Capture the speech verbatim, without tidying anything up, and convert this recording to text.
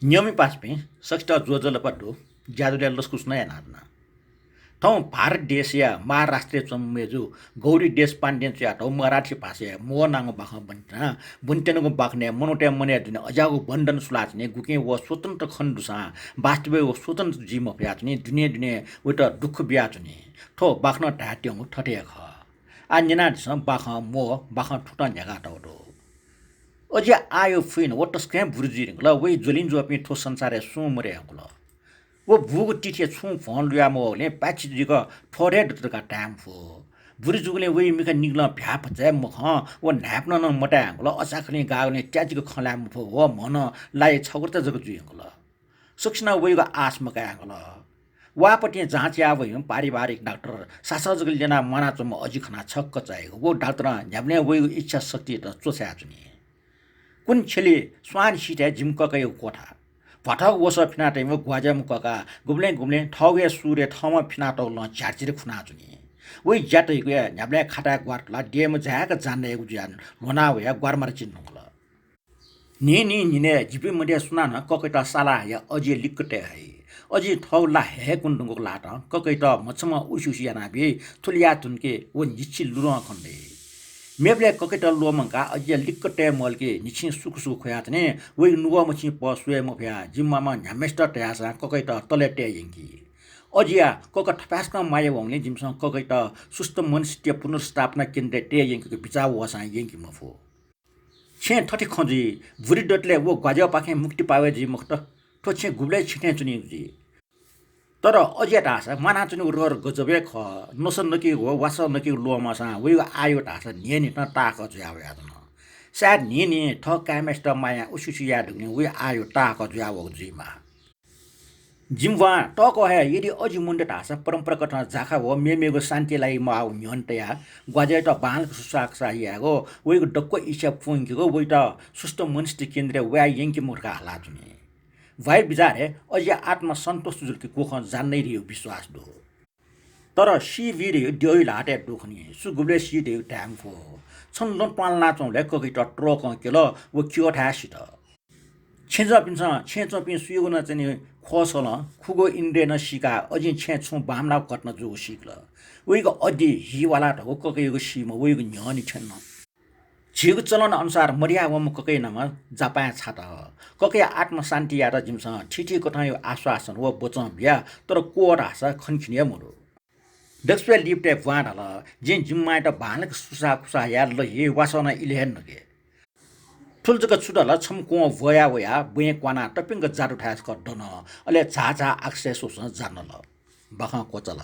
न्यमि पासापिं, सकसित ज्वजलपा दु। ज्याझ्वलय् लसकुस नं यानाच्वना। थौं भारत देशया महाराष्ट्रय् च्वंम्ह मय्जु गौरी देशपाण्डें च्वयातःगु मराठी भाषाय् मोह नांगु बाखं ब्वनेत्यना। ब्वनेत्यनागु बाखनय् मनूतय् मनय् दुने अज्याःगु बन्धन सुलाच्वनी। गुकिं व स्वतन्त्र खने दुसां वास्तवय् व स्वतन्त्र जुइ मफयाच्वनी। दुने दुने वइत दुःख बियाच्वनी। थ्व बाखनं धायेत्यंगु थथे हे खः। आः न्यनादिसँ, बाखं मोह, बाखं थुकथं न्ह्याकातःगु दु। अज्या आःया फुइन व तसकं हे बुरी जुइ धुंकल। वइ ज्वलिं ज्वःपिं थ्व संसारय् सुं मदये धुंकल। व बूगु तिथिया छुं भ्वं लुया मवःगुलिं पाय्छि जुइक थ्वः हे दत धकाः धाये मफु। बुरी जूगुलिं वइ मिखा निगलं भ्याः भचा हे मखं, व न्हाय्पनं नं मताये धुंकल। अचाखलिं गाःगुलिं त्याजिक खँ ल्हाये मफु। व म्हं नं लाइ छगुर्ता जक जुइ धुंकल। सकसिनं वइगु आश मकाये धुंकल। वाःपतिं जाँच याः वइम्ह पारिवारिक डाक्टर सासः जक ल्यनाः म्वानाच्वंम्ह अजि खनाः छक्क चाइगु। व डाक्टरं न्ह्याबलें वइगु इच्छा शक्तियात च्वछायाच्वनी। कुन्हु छ्यलय् स्वांनिसिथय् जिमि ककायागु क्वथा। भ्वाथःगु वसः फिनातइम्ह ग्वाज्याम्ह कका गुबलें गुबलें थःगु हे सुरय् थःम्हं फिनातःगु लँ झ्यारझिर खुनाच्वनी। वइ ज्या तइगु हे न्ह्याबलें खाताय् ग्वारातुलाः देय्म्ह जाय्क जान्हय्गु जुयाः ल्ह्वना वयाः ग्वारामारा चिने धुंकल। न्हिं न्हिं न्हिनय् जिपिं मध्ये सुनानं ककैत साला हयाः अजिया लिक्क तये हइ। अजिं थःगु ला हये हे कुने धुंकूगु ल्हातं ककैत मछम्हं उसि उसि यानाबी। थुलि याये धुंकि व न्हिच्छि लुधं खने दइ। मेबलय् ककैत ल्वःमंकाः अजिया लिक्क तये मल्के न्हिच्छि सुख सुख ख्वयाच्वनी। वइ नुगः मछिं पः स्वये मफयाः जिमि मामं न्ह्याम्हेसित धयासां ककैत तलय् तये यंकी। अजिया कका थपाय्सकं माया वंगुलिं जिमिसं ककैत सुस्त मनस्थितिया पुनर्स्थापना केन्द्रय् तये यंकेगु बिचाः वःसां यंके मफु। छेँय् थथे खँ जुइ, बुरी दतले व ग्वाज्याःपाखें मुक्ति पावे जुइ मखुत। थ्व छेँ गुबलय् छेँ थें च्वनीगु जुइ। तर अजिया धाःसा म्वानाच्वनीगु रहर गजब हे खः। नसः नकीगु व वासः नकीगु ल्वःमंसां वइगु आयु धाःसा न्हिं न्हिं नं ताःहाकः जुया वयाच्वन। सायद न्हिं न्हिं थः काय्म्हेसित मायां उसि उसि याये धुंकूगुलिं वइ आयु ताःहाकः जुया वःगु जुइमाः। जिमि ब्वां तःकः हे यदि अजि मन्त धाःसा परम्परागतं जाखा व मेमेगु शान्ति लागि म्वाःगु न्ह्यःने तयाः ग्वाज्याःयात बांलाक सुसाःकुसाः यायेगु, वइगु दक्व इच्छा पूवंकेगु, वइत सुस्त मनस्थिति केन्द्रय् वयाः यंके मखु धकाः हालाच्वनी। ब्वाया बिचारय् अजिया आत्मा सन्तुष्ट जुल कि गुखं जान्हइ धइगु विश्वास दु। तर सी बी धइगु द्यःया ल्हातय् दु खनी। सु गुबलय् सी धइगु धाये मफु। छन्हु लँ त्वालनाच्वंबलय् ककैत त्रोकं क्यल, व क्यःथाय् सित। छेँजःपिन्सं छेँय् च्वंपिं सुयागु नं चाहिँ नि ख्वःछलं खुगू इन्द्रियं नं सीकाः अजिं छेँय् छुं बांमलाःगु घटना जूगु सीकल। वइगु अड्डी हीवाला धगु ककैयागु सीम्ह वइगु न्ह्यःने थ्यन। झीगु चलन अनुसार मदया वंम्ह ककैया नामं जापाँय् छात। ककैया आत्मा शान्ति यायेत जिमिसं थीथी कथंयागु आश्वासन व वचं बिया, तर क्वः धाःसा खनिखिनि हे मदु। दक्वसिबय् लिपतय् ब्वां धाल, जिं जिमि मांयात बांलाक सुसाःकुसाः याये ल हे, वासः नं इलय् हे नके। थुलि जक छु धाल, छम्ह क्वं ब्वया वयाः ब्वँय् क्वानाः तप्यंक जादुथाय् छकः दन। अले झाः झाः आकाशय् स्वसं जादुन। बाखं क्वचाल।